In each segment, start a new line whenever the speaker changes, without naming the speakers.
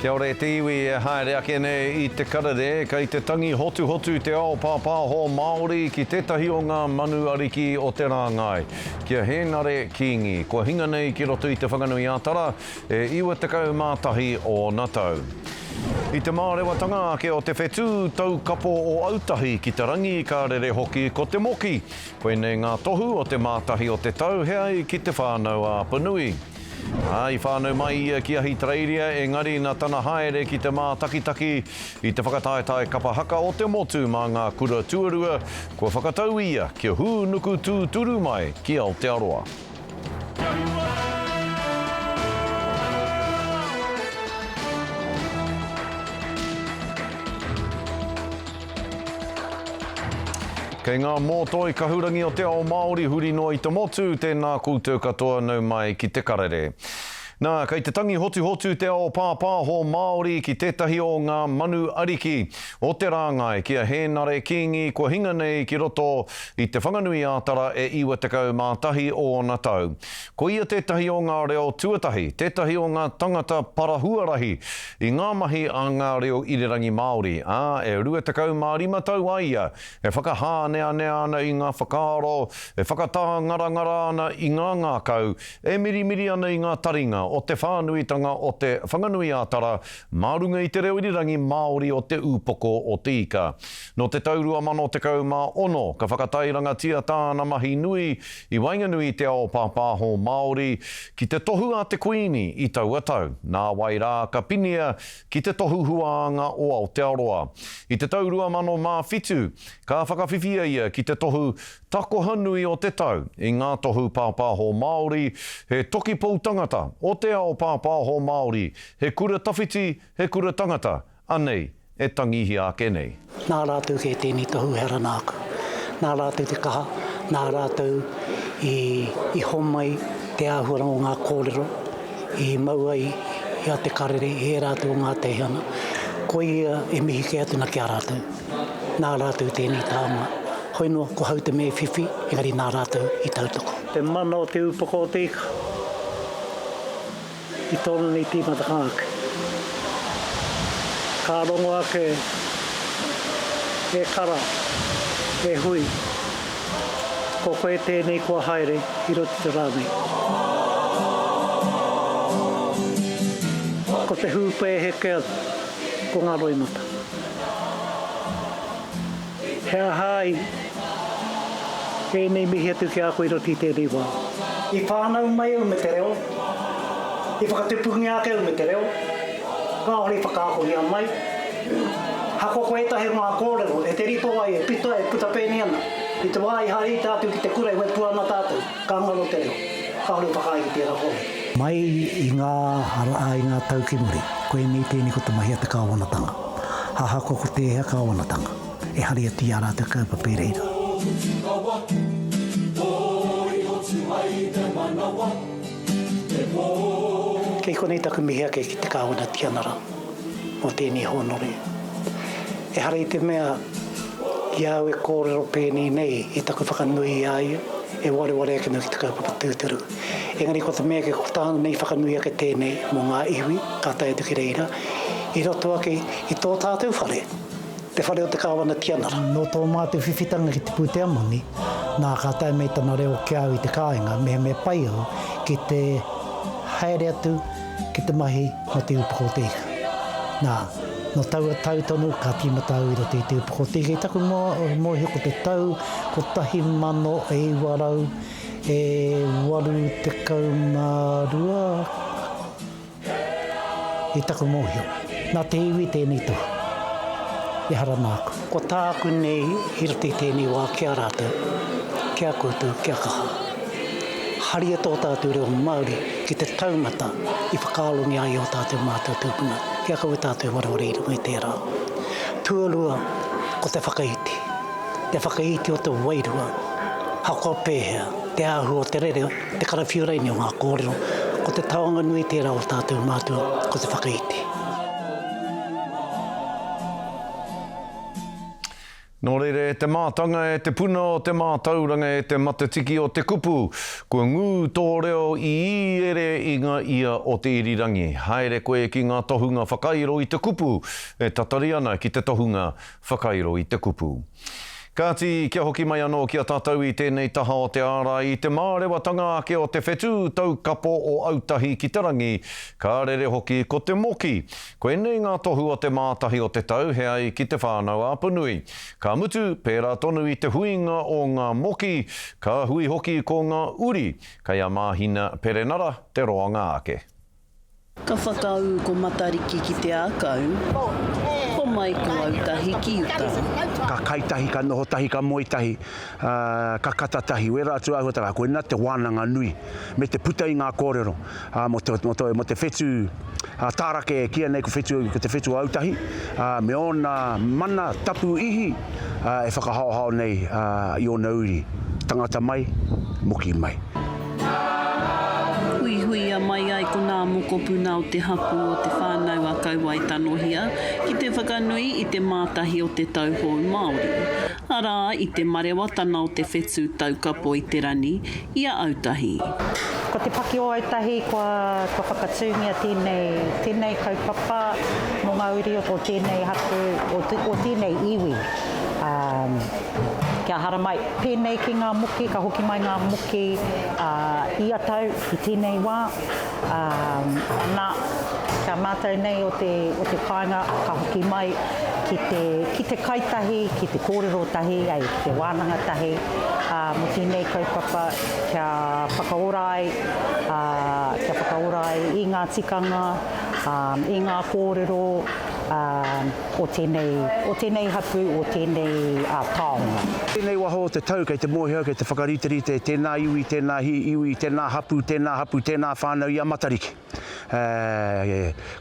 Kia ora e te iwi e haere ake nei i te karere, kei te tangi hotuhotu te ao pāpāho Māori ki tētahi o ngā manu ariki o te rāngai, ki a Hēnare Kīngi, kua hinga nei ki roto i Te Whanganui-a-Tara, e 91 ōna tau. I te mārewatanga ake o te whetū taukapo o Autahi ki te rangi ka rere hoki ko te moki. Koinei ngā tohu o te mātahi o te tau he ai ki Te Whānau-a-Apanui. Ā, i whānau mai ia ki Ahitereiria, engari nā tana haere ki te mātakitaki i te whakataetae kapa haka o te motu mā ngā kura tuarua, kua whakatau ia kia hūnuku tūturu mai ki Aotearoa. Kei ngā mōtoi kahurangi o te ao Māori huri noa i te motu, tēnā koutou katoa nau mai ki te karere. Nā, kei te tangi hotuhotu te ao pāpāho Māori ki tētahi o ngā manu ariki o te rāngai ki a Hēnare Kīngi kua hinga nei ki roto i Te Whanganui-ā-Tara e 91 ōna tau. Ko ia tētahi o ngā reo tuatahi, tētahi o ngā tangata para huarahi i ngā mahi a ngā reo irirangi Māori, ā, e 25 tau a ia e whakahāneanea ana i ngā whakaaro, e whakatāngarangara ana i ngā ngākau, e mirimiri ana i ngā taringa o te whānuitanga o Te Whanganui-ā-Tara mā runga i te reo irirangi Māori o Te Ūpoko o Te Ika. Nō te tau 2016 ka whakatairangatia tāna mahi nui i waenganui i te ao pāpāho Māori ki te tohu a te Kuini i taua tau, nāwai rā ka pinia ki te tohu huānga o Aotearoa. I te tau 2007, ka whakawhiwhia ia ki te tohu Takoha Nui o te Tau i ngā tohu pāpāho Māori, he toki pou tangata o te ao pāpāho Māori, he kura tawhiti, he kura tangata, anei e tangihia ake nei.
Nā rātou kē tēnei tohu ehara nāku. Nā rātou te kaha, nā rātou i, i homai te āhuaranga o ngā kōrero i mau ai i a Te Karere, i ērā atu o ngā teihana. Koia e mihi kē atu na ki a rātou. Nā rātou tēnei taonga. Hoi noa, ko hau te me whiwhi, engari nā rātou i tautoko. Te mana o te upoko o te ika. I tōna nei tīmatanga ake. Ka rongo ake e kara, e hui, ko koe tēnei kua haere i roto i te rā nei. Ko te hūpē e heke ana, ko ngā roimata. He aha ai ēnei mihi atu ki a koe i roto i tēnei wā? I whānau mai au me te reo, i whakatupungia ake au me te reo, kāore i whakaakongia mai. Ahakoa ko ētahi o ngā kōrero e te ripo ai, e pito ai, e puta pēnei ana, i te wā i haere tātou ki te kura e waipu ana tātou, ka ngaro te reo. Kāore i whakaae ki tērā kōrero. Mai i ngā rā, i ngā tau ki muri, koinei tēnei ko te mahi a te kāwanatanga. Ahakoa ko tēhea kāwanatanga, e hari atu i ā rātou kaupapa i reira. Kei konei taku mihi ake ki te Kāwana Tianara mō tēnei hōnore. Ehara i te mea i a au e kōrero pēnei nei i taku whakanui i a ia, e wareware ake ana ki te kaupapa tūturu. Engari ko te mea ake ko tāna nei whakanui ake tēnei mō ngā iwi ka tae atu ki reira, i roto ake i tō tātou whare, te whare o te Kāwana Tianara. Nō tō mātou whiwhitanga ki te pūtea moni, nā ka tae mai tana reo ki a au i te kāinga, mehemea pai au ki te haere atu ki te mahi mō Te Ūpoko o Te Ika. Nā, nō taua tau tonu ka tīmata au i roto i Te Ūpoko o Te Ika. I taku mōhio ko te tau 1900 E 82 i taku mōhio, nā te iwi tēnei tohu, ehara nāku. Ko tāku nei i roto i tēnei wā ki a rātou, ki a koutou, kia kaha. Haria tō tātou reo Māori ki te taumata i whakaarongia ai ō tātou mātua tūpuna, kia kaua tātou e wareware i runga i tērā. Tuarua, ko te whakaiti. Te whakaiti o te wairua, ahakoa pēhea, te āhua o te rere, te karawhiu raini o ngā kōrero, ko te taonga nui tērā o tātou mātua, ko te whakaiti.
Nō reira e te mātanga, e te puna o te mātauranga, e te matatiki o te kupu, kua ngū tō reo i īere i ngā ia o te irirangi. Haere koe ki ngā tohunga whakairo i te kupu, e tatari ana ki te tohunga whakairo i te kupu. Kāti, kia hoki mai anō ki a tātou i tēnei taha o te ārai i te mārewatanga ake o te whetū taukapo o Autahi ki te rangi, ka rere hoki ko te moki. Koinei ngā tohu o te mātahi o te tau he ai ki Te Whānau-a-Apanui. Ka mutu, pērā tonu i te huinga o ngā moki, ka hui hoki ko ngā uri, kei a Māhina Perenara te roanga ake.
Ka whakaū ko Matariki ki te ākau, homai ko Autahi ki uta.
Ka kai tahi, ka noho tahi, ka moe tahi, ka kata tahi, wērā atu āhuatanga, koinā te wānanga nui me te puta i ngā kōrero. ā, mō te, mō te, mō te whetū ā, tārake e kīia nei ko, whetū, ko te whetū o Autahi, ā, me ōna mana tapu ihi, ā, e whakahaohao nei, ā, i ōna uri, tangata mai, moki mai.
Huihuia mai ai ko nā mokopuna o te hapū o Te Whānau a Kauaetanohia ki te whakanui i te mātahi o te tau hou Māori, arā, i te marewatana o te whetū taukapo i te rani, i a Autahi.
Ko Te Paki o Autahi kua kua whakatūngia tēnei tēnei kaupapa mō ngā uri o tēnei hapū, o o tēnei iwi. Ā, kia haramai pēnei ki ngā moki, ka hoki mai ngā moki ā, ia tau i tēnei wā. Ā, nā, kia mātau nei o te o te kāinga ka hoki mai ki te ki te kai tahi, ki te kōrero tahi, ai, ki te wānanga tahi. ā, mō tēnei kaupapa kia whakaora ai, ā, kia whakaora ai i ngā tikanga, ā, i ngā kōrero, ā, o tēnei, o tēnei hapū, o tēnei, ā, taonga.
Tēnei waho o te tau kei te mōhio au kei te whakariterite tēnā iwi, tēnā iwi, tēnā hapū, tēnā hapū, tēnā whānau i a Matariki.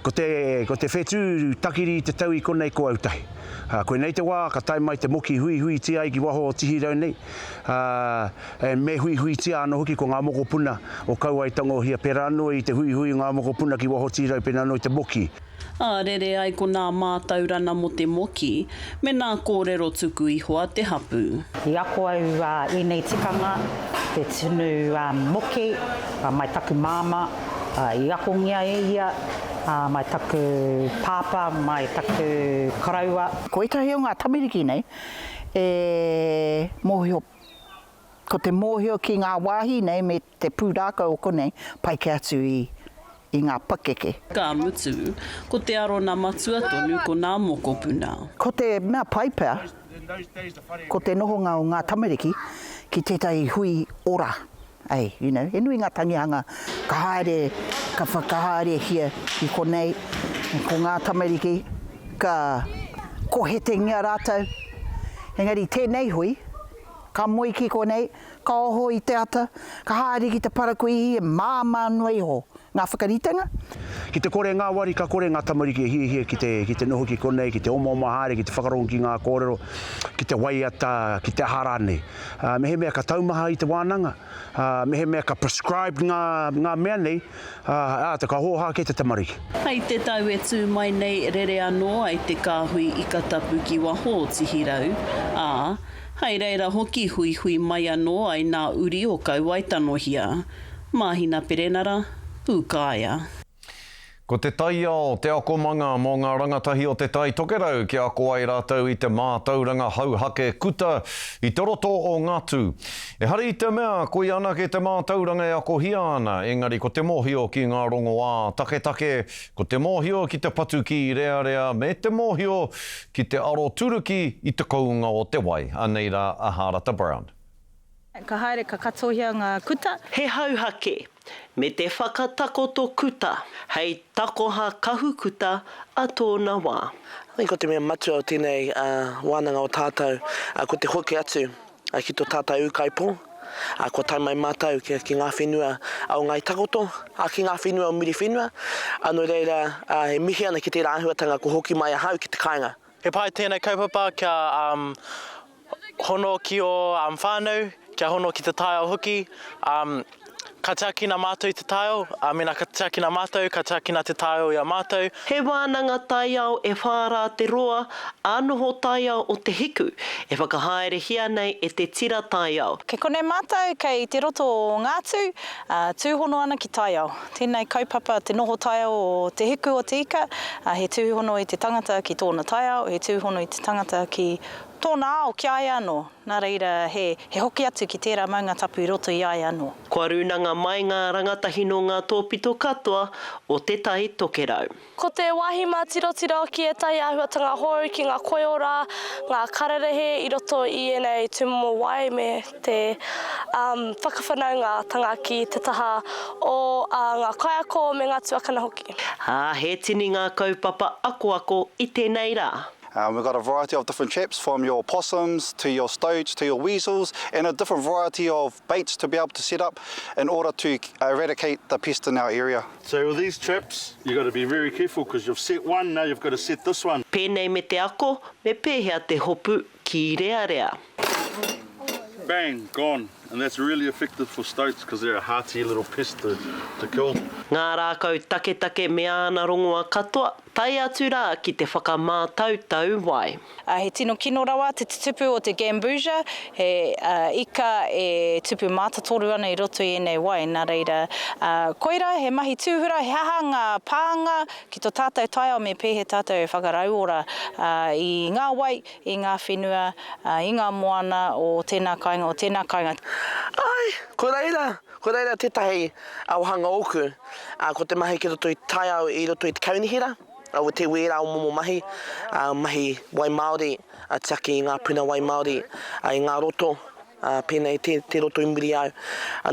Ko te, ko te whetū takiri i te tau i konei ko Autahi. Koinei te wā ka tae mai te moki huihuitia ai ki waho o Tihirau nei, me huihuitia anō hoki ko ngā mokopuna o Kauaetangohia, pērā anō i te huihui o ngā mokopuna ki waho o Tihirau, pēnā anō i te moki.
Ā, rere ai ko nā mātaurana mō te moki, me nā kōrero tuku iho a te hapū.
I ako au ēnei tikanga, te tunu moki, mai taku māmā, i akongia e ia, mai taku pāpā, mai taku koroua.
Ko ētahi o ngā tamariki nei e mōhio, ko te mōhio ki ngā wāhi nei me te pūrākau o konei, pai kē atu i, i ngā pakeke.
Ka mutu, ko te arona matua tonu ko nā mokopuna.
Ko te mea pai pea, ko te nohonga o ngā tamariki ki tētahi hui ora, ei, you know, he nui ngā tangihanga ka haere, ka whakahaerehia i konei, ko ngā tamariki ka kohetengia rātou, engari tēnei hui, ka moe ki konei, Ka oho i te ata, ka haere ki te parakuihi e māmā noa iho ngā whakaritenga.
Ki te kore ngāwari, ka kore ngā tamariki e hiahia ki te, ki te noho ki konei, ki te omaoma haere, ki te whakarongo ki ngā kōrero, ki te waiata, ki te aha rānei. Ā, mehemea ka taumaha i te wānanga, ā, mehemea ka prescribed ngā, ngā mea nei, ā, ā, ka hōhā kē te tamariki.
Hei te tau e tū mai nei rere anō ai te kāhui ika tapu ki waho o Tihirau, ā, Hai reira hoki huihui mai anō ai nā uri o Kauaetanohia. Māhina Perenara, Pūkāea.
Ko te taiao te akomanga mō ngā rangatahi o Te Tai Tokerau kia ako ai rātou i te mātauranga hauhake kuta i te roto o Ngatu. Ehara i te mea koia anake te mātauranga e akohia ana, engari ko te mōhio ki ngā rongoā taketake, ko te mōhio ki te patu kīrearea me te mōhio Ki te aroturuki i te kounga o te wai. Anei rā a Hārata Brown.
Ka haere ka katohia ngā kuta.
He hauhake me te whakatakoto kuta hei takoha kahukuta a tōna wā.
Ko te mea matua o tēnei wānanga o tātou, ko te hoki atu ki tō tātou ūkaipō, kua tae mai mātou ki ngā whenua o Ngāi Takoto, ki ngā whenua o Muriwhenua, nō reira e mihi ana ki tērā āhuatanga kua hoki mai ahau ki te kāinga.
He pai tēnei kaupapa kia hono ki ō whānau, kia hono ki te taiao hoki. Ka tiakina mātou i te taiao, ā, mēnā ka tiakina mātou, ka tiakina te taiao i a mātou.
He wānanga taiao e whā rā te roa, ā noho taiao o Te Hiku, e whakahaerehia nei e te tira taiao.
Kei konei mātou kei te roto o Ngātū, ā, tūhono ana ki taiao. Tēnei kaupapa te noho taiao o Te Hiku o Te Ika, ā, he tūhono i te tangata ki tōna taiao, he tūhono i te tangata ki tōna ao, ki a ia anō. Nā reira, he, he hoki atu ki tērā maunga tapu i roto i a ia anō.
Kua rūnanga mai ngā rangatahi nō ngā tōpito katoa o Te Tai Tokerau.
Ko te wāhi mātirotiro ki ētahi āhuatanga hou ki ngā koiora, ngā kararehe i roto i ēnei tūmomo wai me te whakawhanaungatanga ki te taha o ngā kaiako me ngā tuakana hoki.
Ā, he tini ngā kaupapa akoako i tēnei rā.
Um, we've got a variety of different traps from your possums to your stoats to your weasels and a different variety of baits to be able to set up in order to eradicate the pest in our area.
So with these traps, you've got to be very careful because you've set one, now you've got to set this one.
Pēnei me te ako, me pēhea te hopu kīrearea.
Bang, gone. And that's really effective for stoats because they're a hearty little pest to, to kill.
Ngā rākau taketake me āna rongoa katoa, tae atu rā ki te whakamātautau wai.
He tino kino rawa te tupu o te gambusia, he ika e tupu mātotoru ana i roto i ēnei wai, nā reira, koirā he mahi tūhura, he aha ngā pānga ki tō tātou taiao me pēhea tātou e whakarauora i ngā wai, i ngā whenua, i ngā moana o tēnā kāinga, o tēnā kāinga.
Āe, ko reira, ko reira tētahi wāhanga ōku, ko te mahi ki roto i te taiao i roto i te kaunihera, o te wērā o momo mahi, mahi wai māori, tiaki i ngā puna wai māori, i ngā roto, pēnei te, te roto i muri au.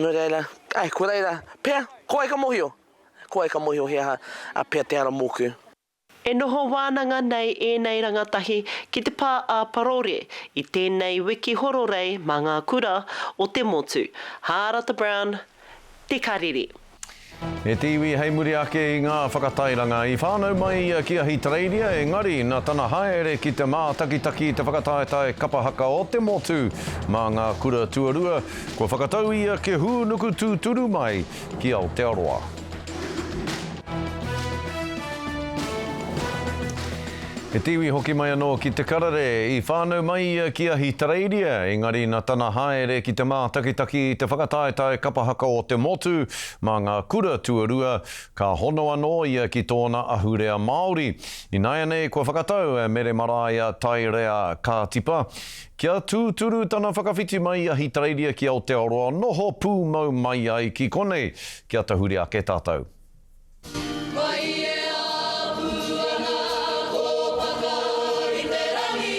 Nō reira, āe, ko reira, pea, ko wai ka mōhio? Ko wai ka mōhio he aha pea te ara mōku?
E noho wānanga nei ēnei rangatahi ki te pā ā-Parore i tēnei wiki hororei mā ngā kura o te motu. Hārata Brown, Te Karere.
E te iwi hei muri ake i ngā whakatairanga. I whānau mai ia ki Ahitereiria, engari na tana haere ki te mātakitaki i te whakataetae kapa haka o te motu mā ngā kura tuarua, kua whakatau ia kia hūnuku tūturu mai ki Aotearoa. He te iwi hoki mai anō ki Te Karere. I whānau mai ia ki Ahitereiria, engari na tana haere ki te mātakitaki i te whakataetae kapa haka o te motu mā ngā kura tuarua, ka hono anō ia ki tōna ahurea Māori. Ināianei kua whakatau a Mere Maraea Tairea Kātipa kia tūturu tana whakawhiti mai i Ahitereiria ki Aotearoa noho pūmau mai ai ki konei, kia tahuri ake tātou.
Mai e apu ana ko Pakauri-te-rangi.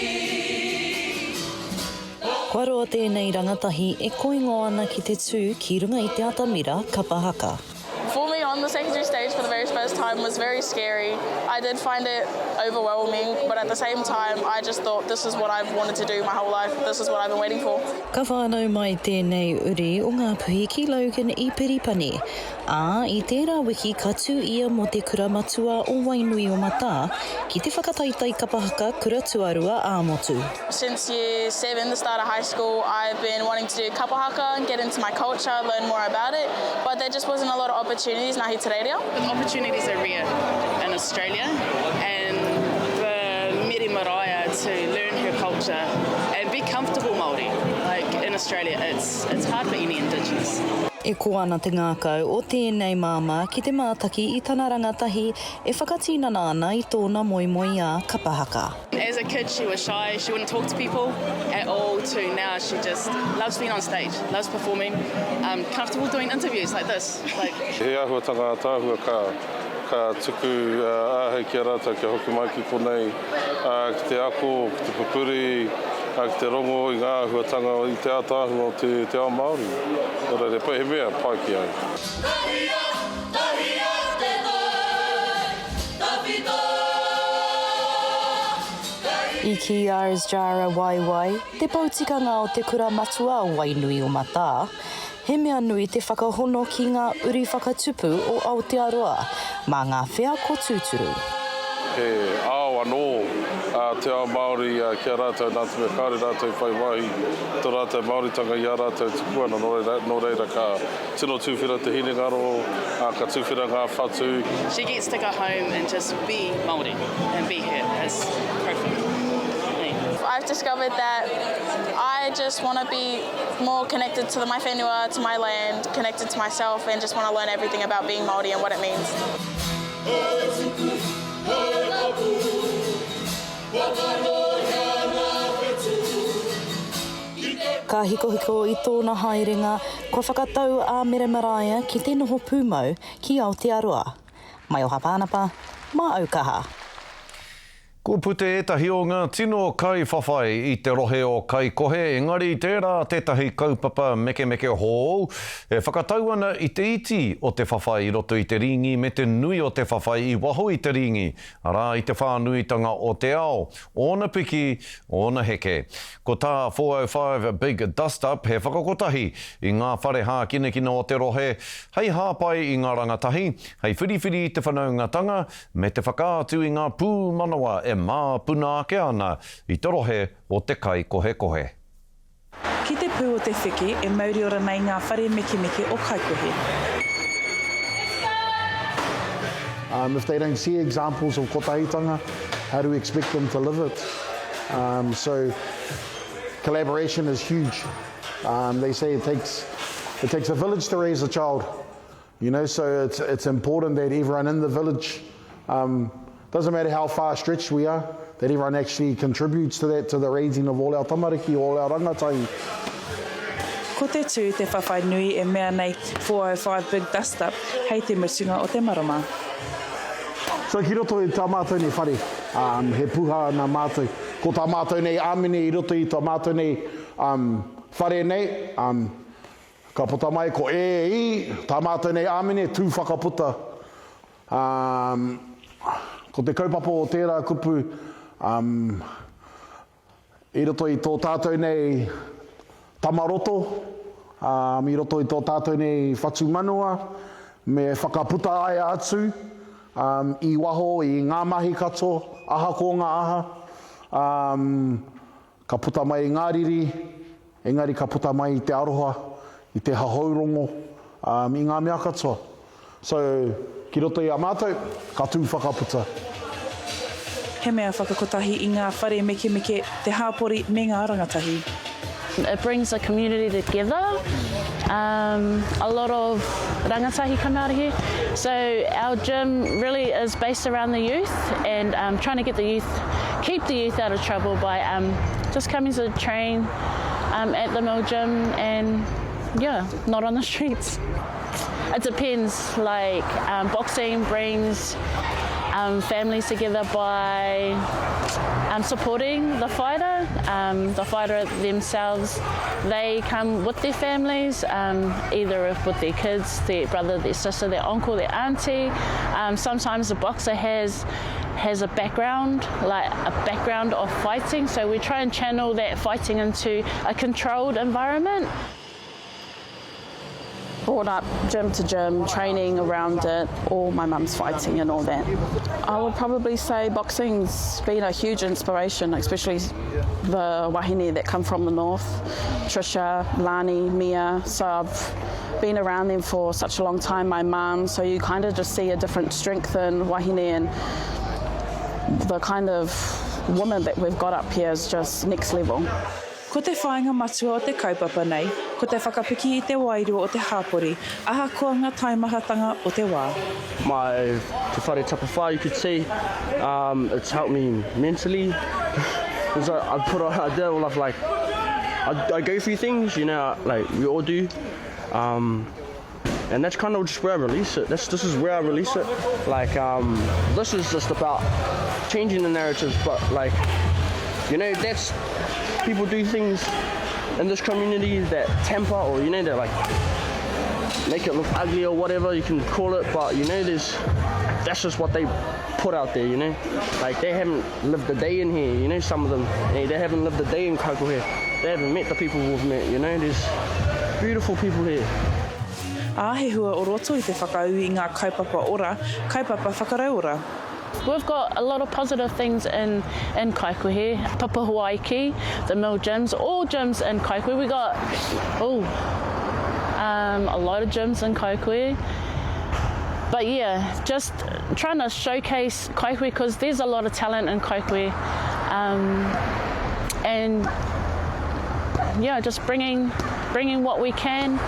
Kua roa tēnei rangatahi e koingo ana ki te tū ki runga i te atamira kapa haka.
For me on the secondary stage for the very first time was very scary. I did find it overwhelming but at the same time I just thought this is what I've wanted to do my whole life, this is what I've been waiting for.
Ka whānau mai tēnei uri o Ngāpuhi ki Logan i Piripani, ā, i tērā wiki ka tū ia mō te Kura Matua o Wainuiomata ki te whakataetae kapa haka kura tuarua ā-motu.
Since year seven, the start of high school, I've been wanting to do kapa haka and get into my culture, learn more about it, but there just wasn't a lot of opportunities in Ahitereiria.
The opportunities are rare in Australia and for Mere Maraea to learn her culture and be comfortable Māori, like in Australia it's it's hard for any indigenous.
E koa ana te ngākau o tēnei māmā ki te mātaki i tana rangatahi e whakatinana ana i tōna moemoeā kapa haka.
As a kid she was shy, she wouldn't talk to people at all to now she just loves being on stage, loves performing, um, comfortable doing interviews like this. Like.
He āhuatanga ātaahua ka, ka tuku āhei ki a rātou kia hoki mai ki konei ki te ako, ki te pupuri, ki te rongo i ngā āhuatanga i te ātaahua o te, te ao Māori. Nō reira, he mea pai ki au.
Tahia, tahia te toi, tawhito, kei.
I kī a Isjara Waiwai, te pou tikanga o te kura matua o Wainuiomata, he mea nui te whakahono ki ngā uri whakatupu o Aotearoa mā ngā wheako tūturu.
He ao. anō te ao Māori ki a rātou nā te mea kāore rātou i whai wāhi tō rātou Māoritanga i a rātou e tupu ana, nō reira, nō reira ka tino tuwhera te hinengaro, ka tuwhera ngā whatu.
She gets to go home and just be Māori and be her, it's perfect. I've discovered that I just want to be more connected to my whenua, to my land, connected to myself and just want to learn everything about being Māori and what it means.
Ka hikohiko i tōna haerenga, kua whakatau a Mere Maraea ki te noho pūmau ki Aotearoa. Maioha Pānapa, mā Aukaha.
Kua puta ētahi o ngā tino kaiwhawhai i te rohe o Kaikohe, engari tērā tētahi kaupapa mekemeke hou e whakatau ana i te iti o te whawhai i roto i te rīngi me te nui o te whawhai i waho i te rīngi, arā i te whānuitanga o te ao, ōna piki, ōna heke. Ko tā 405 Big Dust Up he whakakotahi i ngā whare hākinakina o te rohe hei hāpai i ngā rangatahi, hei whiriwhiri i te whanaungatanga, me te whakaatu i ngā pūmanawa e māpuna ake ana i te rohe o te Kaikohekohe.
Ki te pū o te wheke e mauriora nei ngā whare mekemeke o Kaikohe.
Um, if they don't see examples of kotahitanga, how do we expect them to live it? Um, so collaboration is huge. Um, they say it takes, it takes a village to raise a child. You know, so it's, it's important that everyone in the village, um, doesn't matter how far stretched we are, that everyone actually contributes to that, to the raising of all our tamariki, all our rangatahi.
Ko te tū te whawhai nui e mea nei 405 Big Dust Up hei te mutunga o te marama.
So ki roto i tā mātou nei whare, um, he puha nā mātou. Ko tā mātou nei āmine i roto i tā mātou nei um, whare nei, um, Ka puta mai ko E, I, tā mātou nei āmine, tū whakaputa. Um, ko te kaupapa o tērā kupu, um, i roto i tō tātou nei tamaroto, um, i roto i tō tātou nei whatumanawa, me whakaputa ai atu um, i waho i ngā mahi katoa, ahakoa ngā aha, um, Ka puta mai i ngā riri, engari ka puta mai i te aroha, i te hahourongo, um, i ngā mea katoa. So, ki roto i a mātou, ka tū whakaputa.
He mea whakakotahi i ngā whare mekemeke, te hāpori me ngā rangatahi.
It brings the community together, um, a lot of rangatahi come out of here. So our gym really is based around the youth and um, trying to get the youth, keep the youth out of trouble by um, just coming to train um, at the mill gym and yeah, not on the streets. It depends, like um, boxing brings um, families together by um, supporting the fighter. Um, the fighter themselves, they come with their families, um, either with their kids, their brother, their sister, their uncle, their auntie. Um, sometimes the boxer has has a background, like a background of fighting, so we try and channel that fighting into a controlled environment.
Brought up gym to gym, training around it, all my mum's fighting and all that. I would probably say boxing's been a huge inspiration, especially the wahine that come from the north, Trisha, Lani, Mia. So I've been around them for such a long time, my mum, so you kind of just see a different strength in wahine and the kind of woman that we've got up here is just next level.
Ko te whāinga matua o te kaupapa nei, ko te whakapiki i te wairua o te hāpori, ahakoa ngā taimahatanga o te wā.
My Te Whare Tapa Whā you could say, um, it's helped me mentally, because I, I put I did all of like, I, I go through things, you know, like we all do, um, and that's kind of just where I release it. That's, this is where I release it. Like, um, this is just about changing the narratives, but like, you know, that's, people do things in this community that tamper or, you know, that like, make it look ugly or whatever you can call it, but you know, there's, that's just what they put out there, you know. Like they haven't lived a day in here, you know, some of them. They, they haven't lived a day in Kaikohe. They haven't met the people we've met, you know. There's beautiful people here.
Ā, he hua o roto i te whakaū i ngā kaupapa ora, kaupapa whakarauora.
We've got a lot of positive things in, in Kaikohe, Papahuaiki, the mill gyms, all gyms in Kaikohe. We got, oh, um, a lot of gyms in Kaikohe. But yeah, just trying to showcase Kaikohe because there's a lot of talent in Kaikohe. Um, and yeah, just bringing, bringing what we can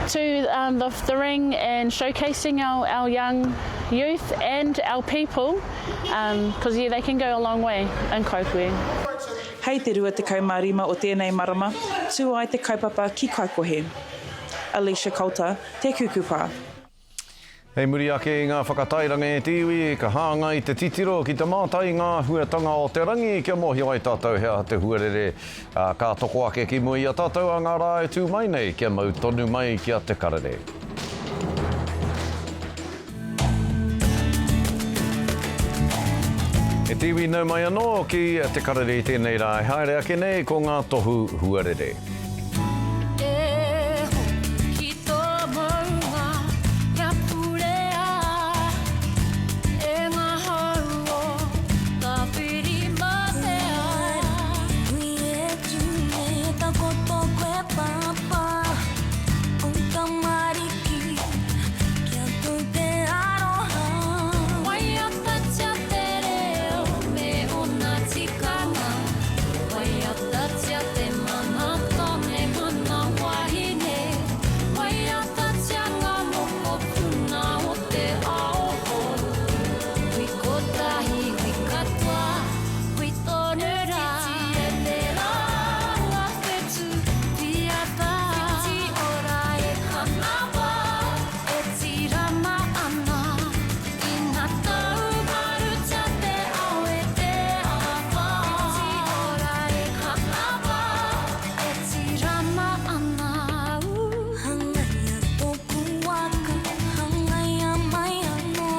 to um, the, the ring and showcasing our, our young youth and our people because um, yeah, they can go a long way in Kaikohe.
Hei te 25 o tēnei marama, tū ai te kaupapa ki Kaikohe. Alicia Coulter, Te Kukupa.
Hei muri ake i ngā whakatairanga e te iwi, ka hāngai te titiro ki te mātai i ngā āhuatanga o te rangi kia mōhio ai tātou he aha te huarere, ā, ka toko ake ki mua i a tātou ā ngā rā e tū mai nei kia mau tonu mai ki a Te Karere. E te iwi, nau mai anō ki Te Karere i tēnei rā e haere ake nei ko ngā tohu huarere.
E hoki ki tō maunga kia purea e ngā hau o Tāwhirimātea. Hui e tū nei takoto koe pāpā o tamariki kia tau te aroha. Waiatatia te reo me ōna tikanga. Waiatatia te mana tane, mana wahine. Waiatatia ngā mokopuna o te ao hou. Hui kotahi, hui katoa, hui tonu rā. Whiti e te rā, ngā whetū piata. Whiti ora e kanawa, e tirama ana. Ina taumarutia te ao e te awha. Whiti ora e kanawa, e tirama ana. Hangaia tōku waka, hangaia mai anō,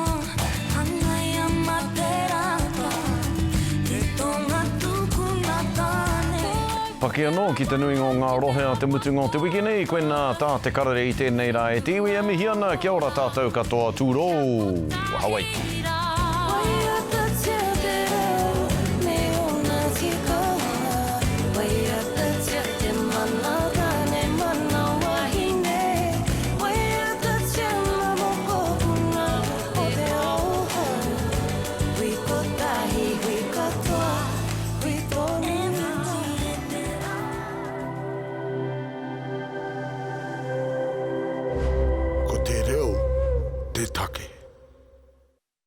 hangaia mā te rata, i tōna tukuna tāne.
Paki anō ki te nuinga o ngā rohe a te mutunga o te wiki nei, koinā tā te karere i tēnei rā e te iwi e mihi ana kia ora tātou katoa tūrou Hawaiki.
Ko te reo te take.